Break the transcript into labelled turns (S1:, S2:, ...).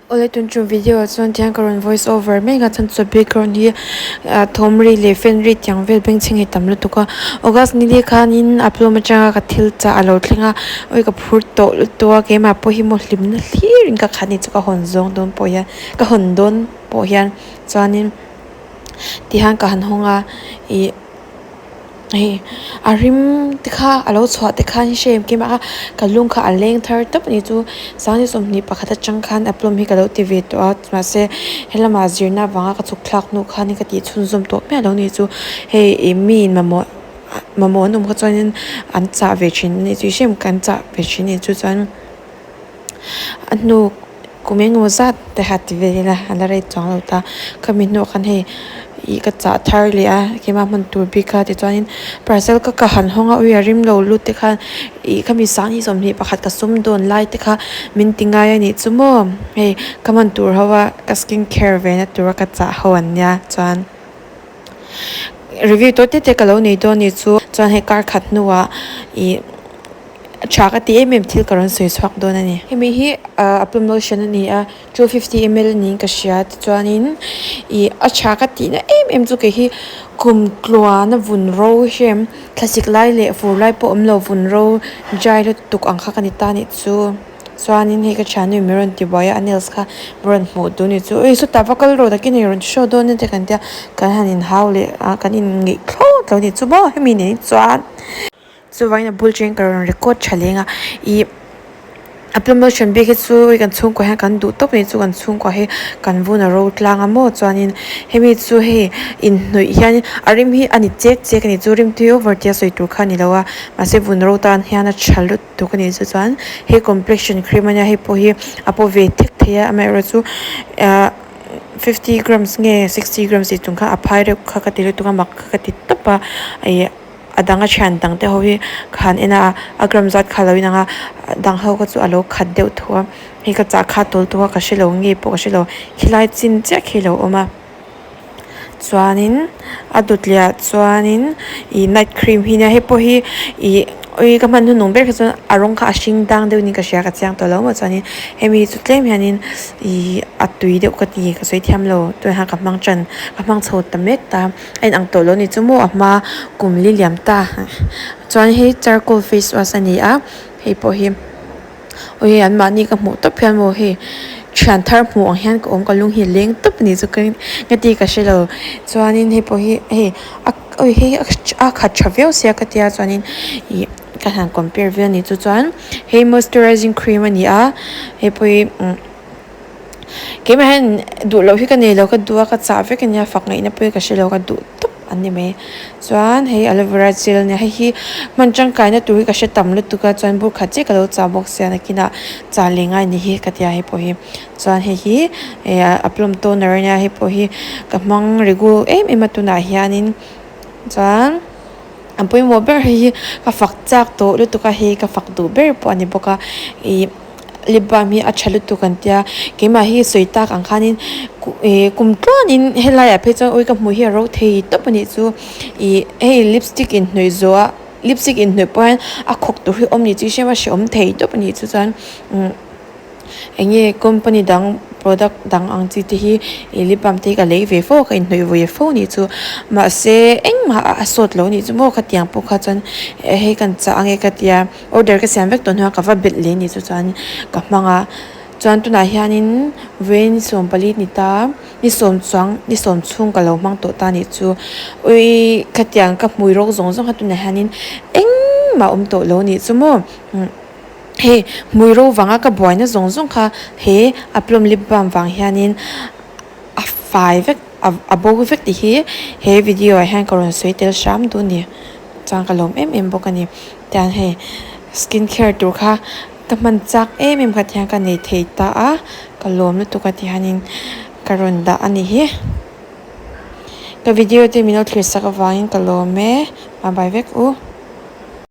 S1: Awle tun chu video ah chuan tihian ka rawn voice over mek a chuan chu background hi ah thawm ri leh fan ri tiang vel bengchheng hi tam lutuk a august ni li khanin a plawm atanga ka thil chah a lo thleng a awi ka phur tawh lutuk a keimah pawh hi maw hlimna hlirin ka khat ni chu ka hawn zawng dawn pawh hian ka hawn dawn pawh hian chuanin tihian ka han hawng a ih. Hei a rim te kha a lo chhuah te khan hre em kim a ka lung kha a leng thar tawp a ni chu sangni 21 atang khan a plum hi ka lo ti ve tawh a mahse helamah zirna avanga ka chhuk thlak hnu khan ka tih chhunzawm tawh miah lo a ni chu hei ih mi mamawh mamawh an awm kha chuanin an chah ve thin a ni chu i hre em kan chah ve thin a ni chu chuan a hnu kum engemaw zat te kha ti vel ila a la rei chuang lo ta khami hnuah khan hei ih ka chah thar leh a keimah hman tur bik kha tichuanin parcel kha ka han hawng a ui a rim lo lut te khan ih khami sangni 21 ka sum dawn lai te kha min ti ngai a nih chu maw hei ka hman tur ho a ka skin care ve na tura ka chah ho an nia chuan review tawh te te ka lo nei dawn a nih chu chuan hei kar khat hnuah ih. Tha ka ti em em thil ka rawn sawi chhuak dawn a ni. Hemi hi ah a promotion a ni a 250ml niin ka hria tichuanin ih a tha ka tihna em em chu kei hi kum tluan a vun ro hrem thlasik lai leh fur lai pawh awm lo vun ro dry lutuk ang kha ka ni ta anih chu chuanin hei ka thiannu in min rawn ti buai a a nails kha min rawn hmuh duh anih chu ui sawtah va kal rawh takin hei rawn show dawn a te kan tia kan han inhau leh a kan inngeih thlawt lo anih chu maw hemi nen hi chuan. Chuvangin a bul cheng ka rawn record tha leng a ih a promotion bik hi chu kan chhungkua hian kan duh tawp mai chu kan chhungkua hi kan vun a ro tlang a maw chuanin hemi chu hei inhnawih hian a rim hi a ni chek chek a ni chu rim tui over tia sawi tur kha a ni lo a mahse vun ro tan hian a tha lutuk a ni chu chuan hei complexion cream a nia hei pawh hi a paw ve thek thei a amaherawhchu ahh 50 grams nge 60 grams tih chung kha a phai reuh kha ka ti lutuk a mak kha ka ti tawp a ih. A dang a thian dang te ho hi ka han en a a gram zat kha a lo inang a a dang ho kha chu a lo khat deuh tho a hei ka chah kha tawl tawh a ka hrelo nge pawh ka hrelo khilai chin chiah khi a lo awm a chuanin a dawt leh ah chuanin ih night cream hi nia hei pawh hi ih ui ka hman hnuhnung ber kha chuan a rawng kha a hring dang deuh niin ka hria ka chiang tawh lo maw chuanin hemi hi chu tlem hianin ih a tui deuh ka ti ka sawi thiam lo tunah hian ka hmang tan ka hmang chho ta mek ta. A inang tawh lo ni chu maw a hma kum li liam ta chuan hei charcoal face wash a ni a hei pawh hi aw hei an mahni ka hmuh tawp hian maw hei thian thar hmuh ang hian ka awm ka lung hi a leng tawp a ni chu ka ka ti ka hrelo chuanin hei pawh hi hei a awi hei a khat tha viau sia ka tia chuanin ih ka han compare vel a ni chu chuan hei moisturizing cream a ni a hei pawh hi umm. Keimah hian duh loh hi ka nei lo ka duh a ka chah vek a nia fak ngaihna pawh hi ka hre lo ka duh tawp an ni mai chuan hei aloe vera gel a nia hei hi hman tangkaina tur hi ka hre tam lutuk a chuan bur khat chiah ka lo chah bawk sia nakinah chah leh ngai ni hi ka tia hei pawh hi chuan hei hi a plum toner a nia hei pawh hi ka hmang regu em em a tunah hianin chuan a pawimawh ber hei hi ka fak chak tawh lutuk a hei ka fak duh ber pawh a ni bawk a ih. Lip balm hi a tha lutuk an tia keimah hi sawi tak ang khanin ih kum tluanin helaiah phei chuan ui ka hmuh hi a ro thei tawp a nih chu ih hei lipstick inhnawih zawh a lipstick inhnawih pawh hian a khawk tur hi awm ni chu hriam a hrehawm thei tawp a nih chu chuan umm eng nge company dang product dang ang chi te hi ih lip balm te hi ka lei ve fo a ka inhnawih ve fo a nih chu mahse engmah a sawt lo a nih chu maw khatiang pawh kha chuan hei kan chah ange ka tia. Order ka siam vek tawh hnuah ka va belh leh ni chu chuan ka hmang a chuan tunah hianin vawiin ni 14 ni ta ni sawm chuang ni sawm chhung ka lo hmang tawh ta nih chu ui khatiang ka hmui rawk zawng zawng kha tunah hianin engmah awm tawh lo nih chu maw hei hmui ro vanga ka buaina zawng zawng kha he a plum lip balm vang hianin a fai vek a bo vek tih hi he video ah hian ka rawn sawi tel hram duh a ni chuan ka lawm em em bawk a ni. Tiang hei skin care tur kha ka hman chak em em kha tiang ka nei thei ta a ka lawm lutuk a ti hianin ka rawn dah a ni hi ka video te min lo thlir sak avangin ka lawm e bye bye vek u.